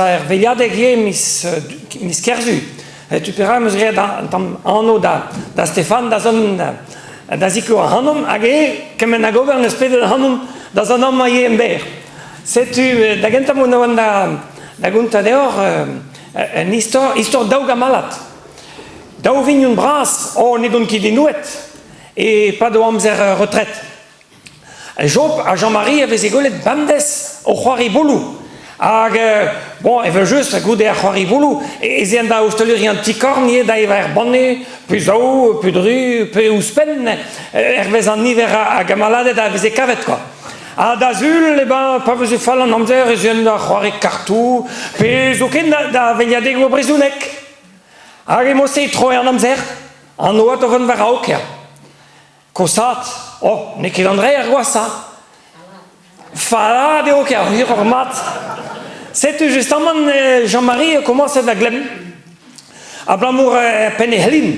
Er veilhadeg ivez miz, miz Kerzu. Setu perak em eus graet un tamm anv da, da Stefan da zont da sikour ac'hanomp hag eo kement hag ober n'eus pedet ac'hanomp da zont amañ ivez emberr. Setu da gentañ mont a oan da, da gontañ deoc'h un istor, istor daou gamalad. Daou vignon bras, oh n'edont ket enouet e-pad o amzer retret. Job ha Jean-Marie a veze gwelet bemdez o c'hoari boloù. Hag, bon, evel-just, goude ar c'hoari boloù, ez eent da ostaleri an ti-korn ivez da evañ er banne, pe zaou, pe dri, pe ouzhpenn, hervez an niver a gamaladed a veze kavet, quoi. Ha da sul, eh ben, pa veze fall an amzer, ez eent da c'hoari kartoù, pe zoken da, da veilhadegoù brezhonek. Hag e-mod-se e troe an amzer, an oad o vont war-raok, ya. Kosaat Oh, n'eo ket an dre ar gwashañ. Fallaat eo ket hiroc'h mat. Setu justamant Jean-Marie a komañset da glemm. Abalamour penn e c'hlin.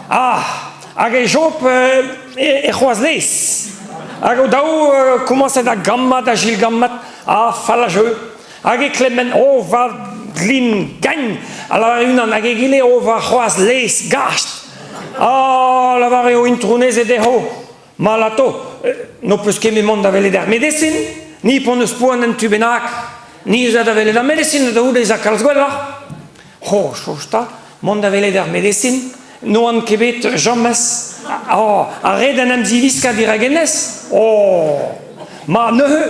Ah, hag e Job e c'hoazh lez. Hag o daou komañset da gammat, da jilgammat, ha fall a jeu. Hag e klemment, oh va glin gagn, a lavare unan, hag egile, oh va c'hoazh lez gast. Ah, lavare o intronezed dezho, malato, n'ho peus ket met mont da welet ar medesin, ni p'hon eus poan un tu bennak, ni ez a da welet ar medesin, da c'houde ez a kalz gwelloc'h. Oh, soñj 'ta, mont da welet ar medesin, n'oan ket bet james. Oh, ar ret en em ziwiskañ dirak hennezh Oh, ma neuze,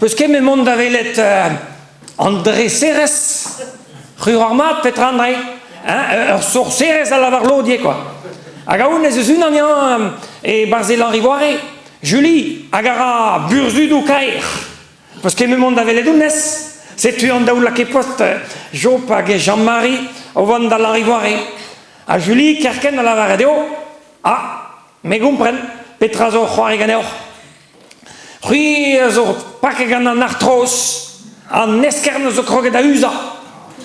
peus ket met mont da welet an dreserez C'hwec'h mat, petra an dra Hein, ur sorserez a lavar lod ivez, quoi. Hag aon ez eus unan ya e-barzh e Lanrivoare, Julie, hag a ra burzhudoù kaer. Peus ket mont da welet honnezh Setu an daou lakepost, Job hag Jean-Marie, o vont da Lanrivoare. Ha Julie kerkent a lavare dezho, Ah, me gompren, petra zo c'hoari ganeoc'h C'hwi a zo paket gant an artroz, an eskern a zo kroget da uzañ.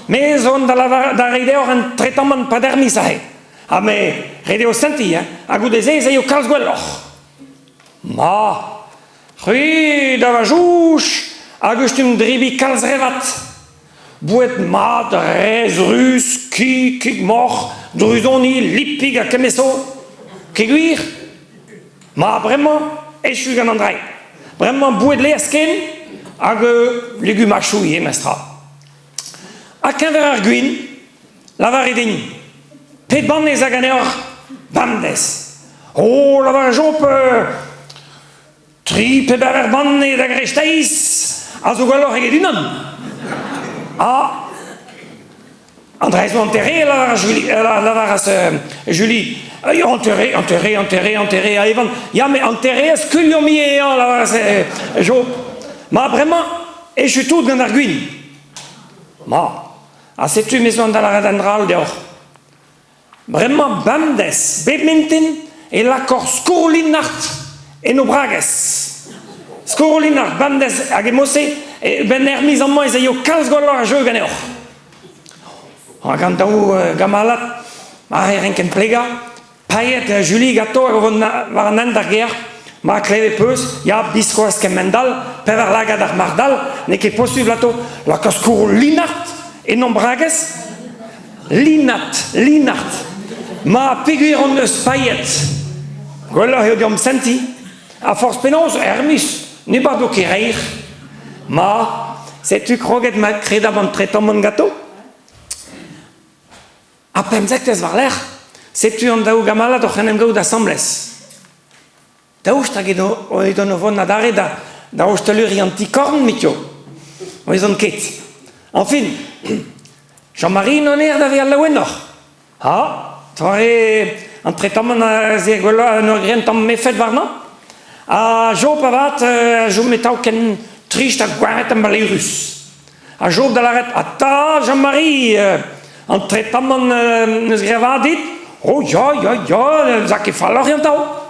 Me zo da lavar da reiñ deoc'h un tretamant padermis aze. Ha me, ret eo sentiñ, hein, ha goude-se ez aio kalz gwelloc'h. Ma, c'hwi da va soñj a gustum debriñ kalz re vat. Boued mat, rez ruz, ki, kig-moc'h, druzoni, lipig ha kement-so. Ket gwir? Ma, bremañ, echu gant an dra. Bremañ boued laezh ken hag legumachoù ivez memestra. Ha keñver ar gwin, lavarit din, pet banne ez a ganeoc'h bemdez? Oh, lavar Job, tri pe bevar banne da greisteiz a zo gwelloc'h eget unan. Ha an dra zo enterré, a lavaras Julie, a lavaras Julie. Enterré, enterré, enterré, enterré, a Evan. Ya, mais enterré a skuilhomp ivez, a lavaras Job. Ma bremañ, echu tout gant ar gwin. Ma, ha setu me zo da lavaret un dra all deoc'h. Bremañ bemdez, bep mintin, e lakaoc'h skourlinart en ho bragez. Skourlinart bemdez hag e mod-se, benn er miz amañ ez aio kalz gwelloc'h ar jeu ganeoc'h. Hag an daou gamalad, aze e renkent plegañ, paeet Julie ganto hag o vont war an hent d'ar gêr. Ma klevet peus, ya, biskoazh kemend-all, pevar lagad ar marc'h-dall, n'eo ket posubl atao lakaat skourlinart en hon bragez. Linad, linad. Ma peogwir hon eus paeet, gwelloc'h eo deomp sentiñ. Ha forzh penaos, er miz, ne bado ket reir. Ma, setu kroget ma kredabl an tretamant ganto. Ha pemzektez war-lerc'h, setu an daou gamalad oc'h en em gaout asambles. Daoust hag edo edon o vont adarre da, da ostaleri an ti-korn, Mitio N'ouezon ket. Añfin, Jean-Marie n'on aer da vezañ laouenoc'h. Ha, doare an tretamant a ze gwellañ en ur graet tamm efed warnañ. Ha Job avat a chom atav ken trist ha gwaret ha maleürus. Ha Job da lâret, ata Jean-Marie, an tretamant n'eus graet vat dit? Oh ya, ya, ya, n'ez a ket falloc'h an taol.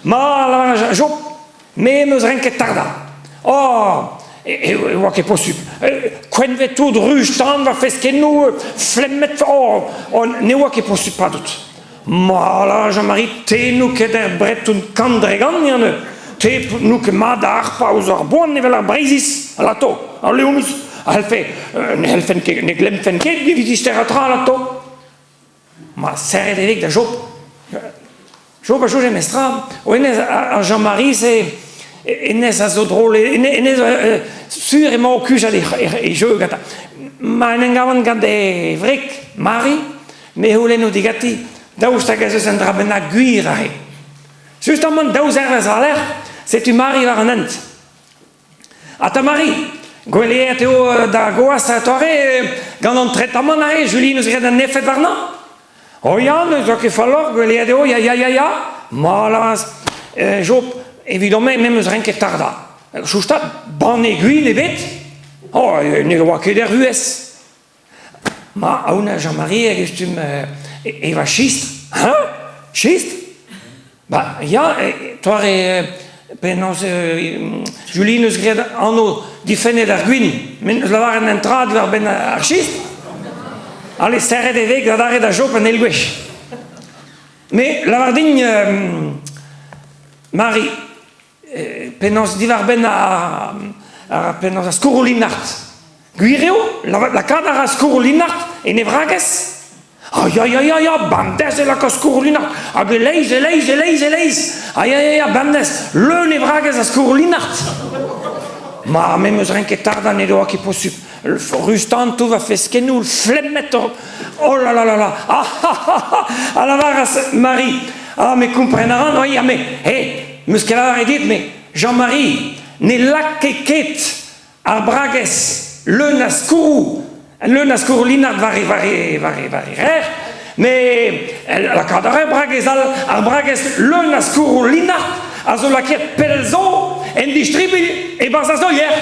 Ma, lavaras Job, me 'm eus renket tardañ. Oh, e oa ket posupl. Koenvet tout ruz-tan va feskennoù, flemmet, oh, oh, ne oa ket posupl padout. Ma, lavaras Jean-Marie, te n'out ket er Breton kant dre gant, yann. Te n'out ket mat da harpañ ouzh ar boan evel ar Breizhiz, alato, al Leoniz. A c'hellfe, ne c'hellfen ket, ne glemmfen ket evit disterañ tra alato. Ma serret e veg da Job. Job a soñje memestra, o hennezh ar Jean-Marie-se, hennezh a zo drol, hennezh sur emañ o kuzhat e jeu gantañ. Ma en em gavan gant e wreg, Mari, me c'houlenno diganti daoust hag ez eus un dra bennak gwir aze. Just amañ daou zervezh war-lerc'h, setu Mari war an hent. Ata Mari, gweleet eo da goaz doare gant an tretamant aze, Julie n'eus graet an efed warnañ? Oh ya, n'eus ket falloc'h, gweleet eo, ya, ya, ya, ya. Ma lavaras Job, evidon-me, me 'm eus renket tardañ. Soustad, banne gwin ebet? Oh, ne oa ket er vuhez. Ma aon Jean-Marie hag e stumm evañ chistr. Hein? Chistr? Ba ya, toare penaos Julie 'neus graet anv difennet ar gwin. Met 'neus lavaret un dra diwar-benn ar chistr. Allez, serret e veg adarre da Job an eil gwech. Me lavar din, Mari, penaos diwar-benn ar penaos ar skourroù linard. Gwir eo, lakaat a ra skourroù linard en e vragez? Ah ya ya ya ya, bemdez e laka skourroù linard, hag e-leizh, e-leizh, e-leizh, e-leizh. Ah ya ya ya, bemdez, leun e vragez a skourroù linard. Ma, me 'm eus renket tardañ ne doa ket posupl. Ruz-tan tout va feskennoù flemmet oh là là là là ah ah ah ah a lavaras Marie. Ah, me kompren a ran, oui, ah, me, he, 'Meus ket lavaret dit, me, Jean-Marie, ne lakae ket ar bragez leun a skourroù, leun a skourroù linard war e, war e, war e, war e rec'h, met lakaat a ra bragez all, ar bragez leun a skourroù linard a zo lakaet pell zo en distribuilh e-barzh ar solier.